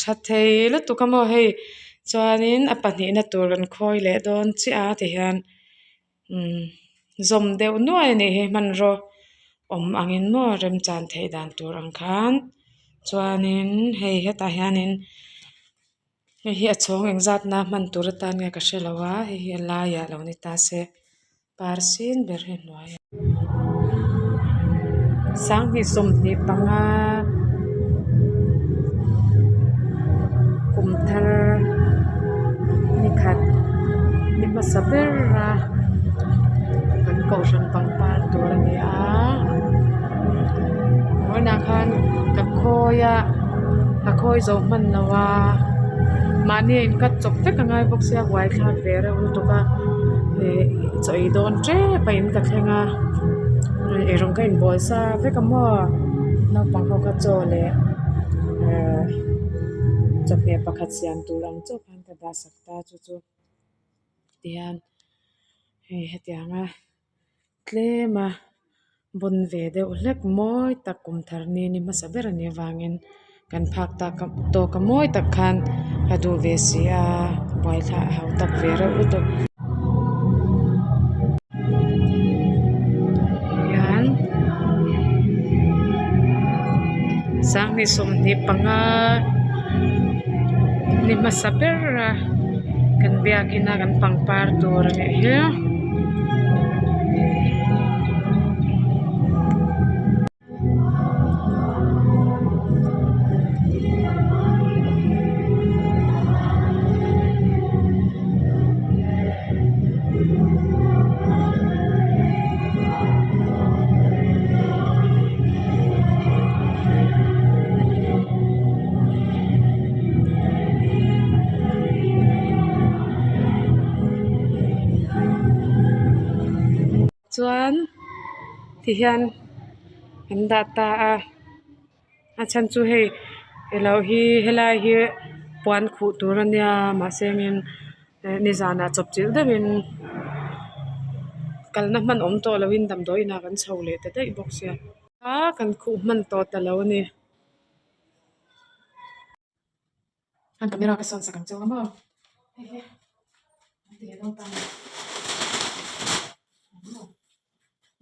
Tha thei lutuk a maw hei chuanin a pahnihna tur kan khawi leh dawn chiah a tihian umm zawm deuh nuai a nih hi hmanraw awm angin maw remchan theih dan tur ang khan chuanin hei hetah hianin hei hi a chhawng engzat na hman tur atan nge ka hrelo a hei hi a laiah lo ni ta se par sin ber hi a hnuaiah sanghnih 25 kum thar nikhat ni hmasa ber a kan kohhran pangpar tur a ni a vawiinah khan ka khawi a ka khawi zo hman lo a mahni a in cut chawp vek a ngai bawk sia buaithlak ve reuh lutuk a ih chaw ei dawn tep a in ka thleng a eirawng ka inbawl sa vek a maw naupang ho kha chaw leh ehh chawhmeh pakhat siam tur ang chauh khan ka dah sak ta chu chu tihian hei hetiang a tlem a bawn ve deuh hlek mawi tak kum thar ni ni hmasa ber a nih avangin kan phak tak tawk a mawi tak khan a duh ve si a buaithlak a hau tak ve reuh lutuk. Hian sanghnih 25 ni hmasa ber a kan biakin a kan pangpar tur a nih hi. Chuan ti hian an dah ta a a chhan chu hei elo hi helai hi puan khuh tur a nia mahse engin nizanah chawp chilh deuhin kalna hman awm tawh loin damdawi inah kan chho leh ta daih bawk sia a kan khuh hman tawh ta lo a ni. An camera ka sawn sak ang chauh a maw hei hi an ti leh dawn ta a ni maw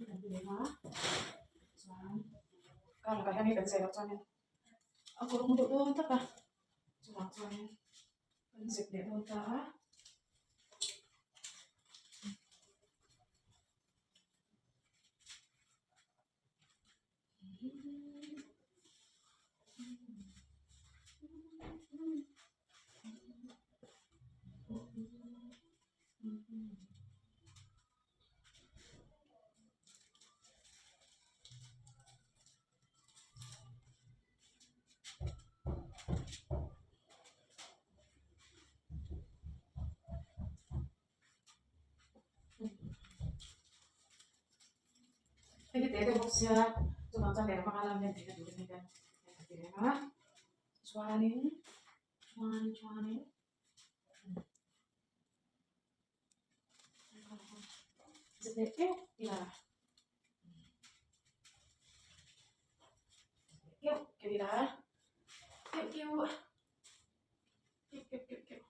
kan ti leh a chuan kar lakah hian hei kan zai loh chuanin a kawr awm deuh dawn tlat a chuvang chuanin kan zep leh dawn ta a. Hei hi teh deuh bawk sia chuvang chuan lehkha hmanga lam hian theihna turin hei hian a ti reng a chuanin chuanin chuanin zet leh keuh ila keuh keuh ila keuh keuh keuh keuh keuh keuh.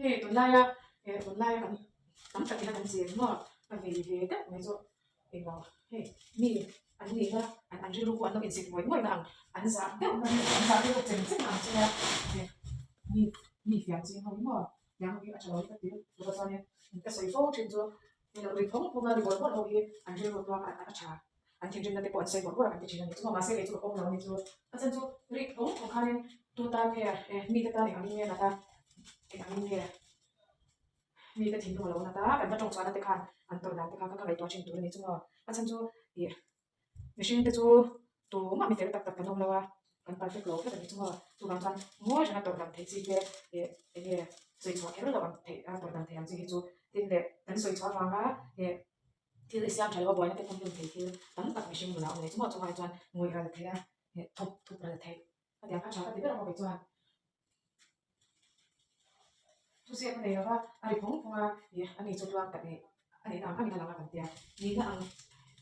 Hei tunlaia eh tunlaia kan tam tak ina kan zir maw a vei ve deuh mai chu engmaw hei mi an nihna an an rilru pawh an lo inzir ngawih ngawih na ang an zah deuh na an zah deuh chem chem ang che a hei mi mi fiam ching ho hi maw fiam ho hi a tha lo hi ka ti chuvang chuanin ka sawi fo thin chu hei lo ri phawng phawng a ri bawrh bawrh ho hi an rilru tluang a tha. An thinrimna te pawh an sawi bawrh bawrh a kan ti thin a ni chu maw mahse kei chu ka pawm lo a ni chu a chhan chu rik phawng phawng khanin tu tan nge eh mite tan eng angin nge nat a eng angin nge mite thinlung a lo nat a kan va tawng chhuahna te khan an tawrh dan te kha ka ngaihtuah thin tur a ni chu maw a chhan chu ih mihring te chu. Tumah mi fel tak tak kan awm lo a, kan perfect lo vek a ni chu maw. Chuvang chuan ngawi reng a tawrh dam theih chi te leh eng nge sawi chhuah kher loh ang theih a tawrh dam theih ang chi hi chu tin leh kan sawi chhuah avanga leh thil i siam tha lo a buaina te pawm hlun thei thil tam tak mihring nunah a awm a ni chu maw. Chungah hi chuan ngawih ral theih a leh thawp thup ral theih a tiang kha tha ka ti ber ang maw kei chuan. Thuziak a nei lo va, a ri phawng phawng a, ih ani chu tluang tak nih a nihna ang angin a lang a kan tia, nihna ang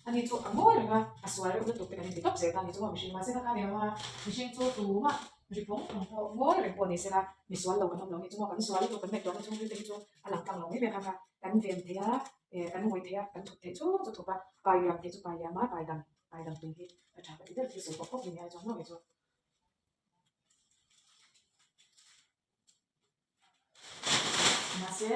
ani chu a ngawi reng a, a sual reuh lutuk te kan inti tawp zel ta a ni chu maw mihring mahse kha kha ni lo a, mihring chu tumah ri phawng phawng pawh ngawi reng pawh ni sela misual lo kan awm lo a ni chu maw kan sual lutuk kan ngaihtuahna chhungril te hi chu a lang tlang lo mai mai a kha kha kan ven thei a, eh kan ngawih thei a, kan thup theih chu chu thup a, pai liam theih chu pai liam a, pai dang pai dang tum hi a tha ka ti ber thil sawi pawh pawp ni ai chuan maw kei chu. Mahse,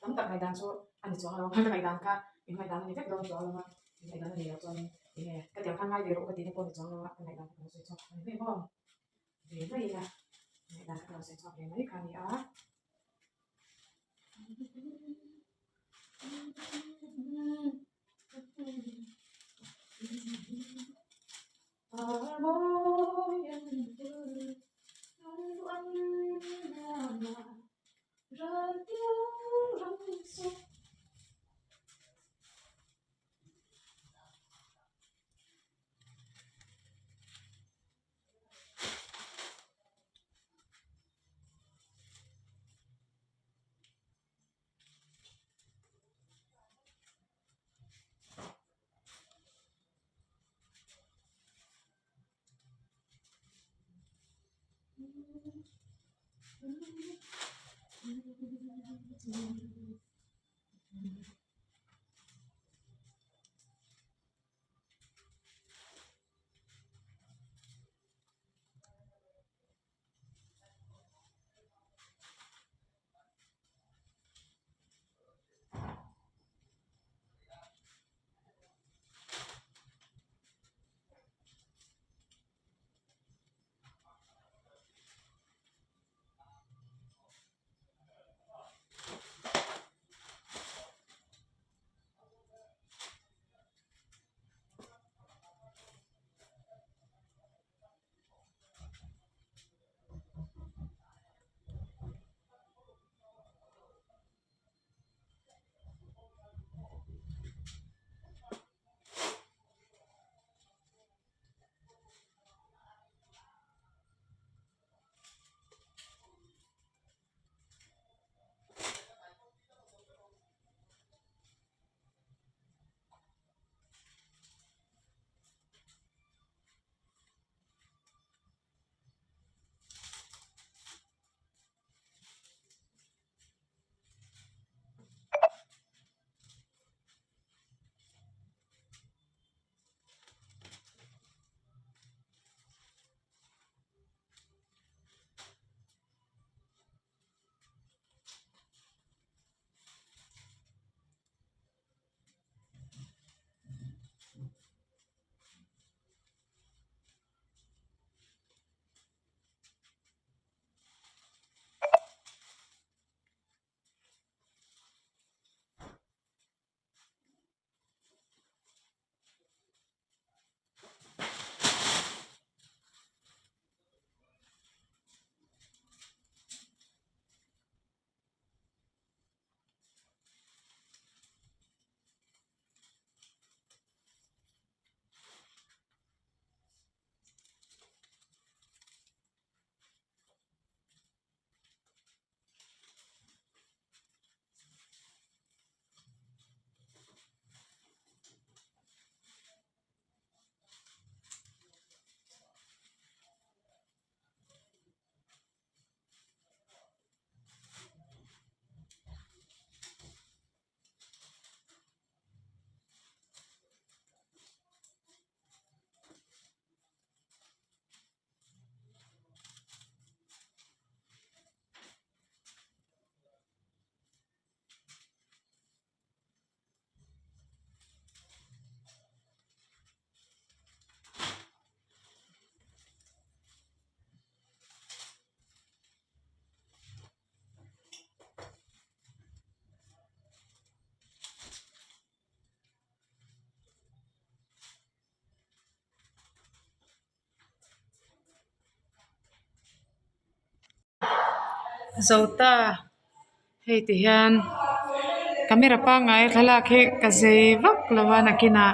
tam tak ngaihdan chu a ni chuang lo. Ka ngaihdan kha in ngaihdan a ni vek dawn chuang lo a, in ngaihdan a ni loh chuan eng nge ka tiang khan ngai ve rawh ka tih te pawh a ni chuang lo a, ka ngaihdan kha ka lo sawi chhuak a ni mai maw? Ve mai ila, ngaihdan kha ka lo sawi chhuak ve mai kha a ni a. Zo ta hei ti hian camera pangngai a thlalak hi ka zei vak lo a nakinah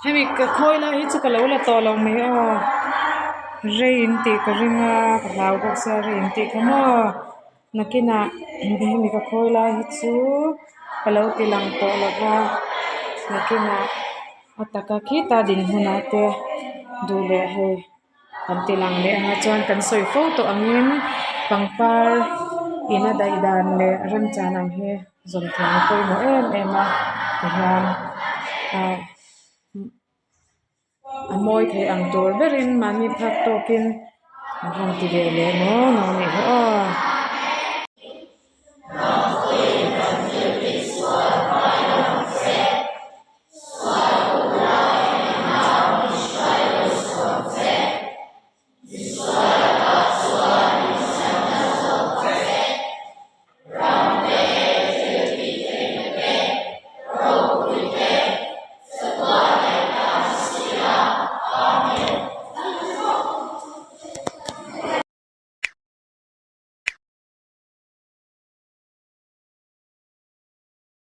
hemi ka khawi lai hi chu ka lo la tawh lo mai aw rei in tih ka ring a ka hlau bawk sia rei in tih kha maw nakinah hemi ka khawi lai hi chu ka lo ti lang tawh lo va nakinah a taka khita din hunah te duh leh hei kan ti lang leh anga chuan kan sawi fo tawh angin pangpar in a daih dan leh remchan ang hi zawm thiam a pawimawh em em a tihian ah a mawi thei ang tur berin mahni phak tawkin an rawn ti ve leh maw maw a nih hi aw.